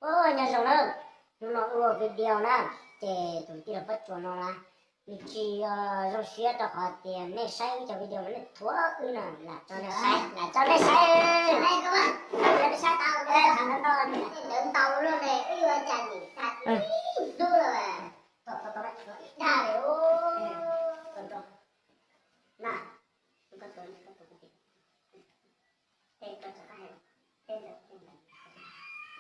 Ua nyob zoo na, hnub no wb ua video na, ces tus tij laug Pob Tsuas no na, nws tsis zoo siab rau qhov tias nej saib wb cov video mas nej thuam wb na, lam tso nej saib, lam tso nej saib. Ntawd ntau luaj ne, wb yuav cas nim tag ib hnub lawm. Dag li na.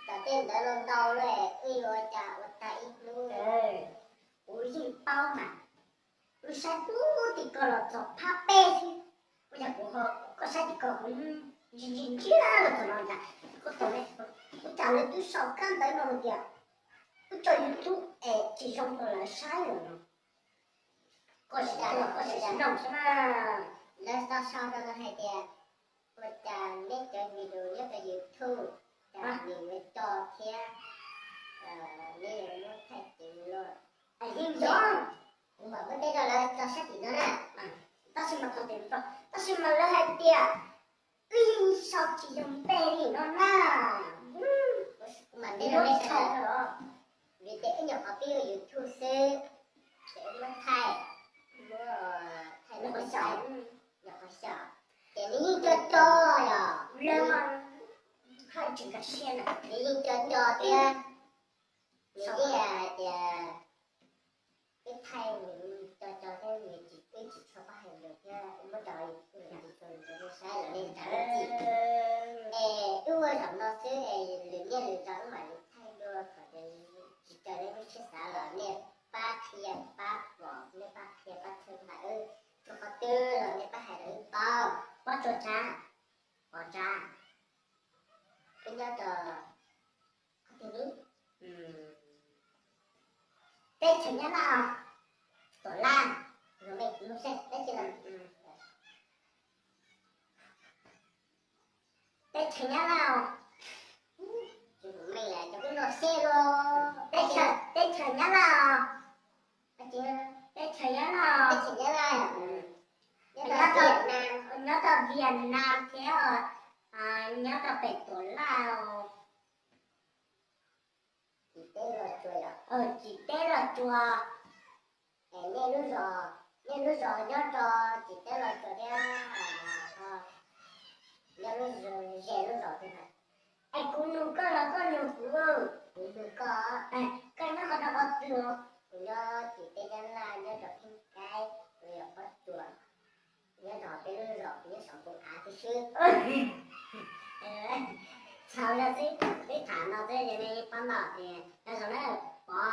Tom tej ntawd los ntau lawm, wb yuav ua cas ua tag ib hnub. Kuv yeej paub mas, wb saib puag tim ko los txog phab peb xwb. Ua cas kuv ho, koj saib tim ko kuv ntsia ntsia ntsia los txog no cas, koj tau, ua cas lawv twb sau kab ntawv no tias wb tso YouTube es tsis zoo rau lawv saib lawm no. Koj sim, koj sim nrog xwb na. Lawv tau sau rau hais tias ua cas neb cov video nyob rau YouTube cas nws yuav co thiab, neb yuav muab thaij cev luaj. Yeej yog, kuv mam muab teb rau lawv tso sab tim no na. Tab sis mas, tab sis mas lawv hais tias wb yeej sau tsis yog npe li no na. Kuv mam teb rau nej sawv daws, vim tias wb nyuam qhuav pib ua YouTube xwb, ces wb muab thaij, muab thaij rau qhov xyaum, rau qhov xyaum, ces nws yeej co co yom. Nws yeej co co thiab. Nws yeej hais tias wb thaij nws co co thiab, nws tsis, wb tsis tshua paub hais lus thiab, wb muab rau YouTube los tsis tshua lus rau nej saib los nej nrog wb txim. Es wb ua zaum no xwb es lwm niaj lwm zaus wb mam li thaij dua, thaum twg tsis raws li nej lub siab xav los nej pab qhia pab pom, nej pab qhia pab tshawb nqa wb, txog qhov twg los nej pab hais rau wb paub. Pob Tsuas Tsav, Pov Tsav, wb nyob rau qhov twg li? Teb chaws Nyab Laj, Tuam Laj, zoo me kuv lub xeeb teb chaws, teb chaws Nyab Laj os. Teb chaws, teb chaws Nyab Laj os. Teb chaws Nyab Laj os. Nyob rau Vietnam thiab, nyob rau pem Tuam Laj os. Tsim teb Los Tsuas. Tsim teb Los Tsuas. Es nej lub zos, nej lub zos nyob rau tsim teb Los Tsuas thiab, nyob lub zos, ze lub zos twg na? Es kuv nug koj los koj nug kuv? Kuv nug koj. Koj nyob qhov rau qhov twg? Kuv nyob tsim teb Nyab Laj, nyob rau Pheej Kaib, kuv yog Pob Tsuas. Nyob rau peb lub zos, kuv nyob saum npoo av thiab xwb. Txhaum no xwb, peb tham no xwb ces nej paub ntau tias nyob zoo na, Pov.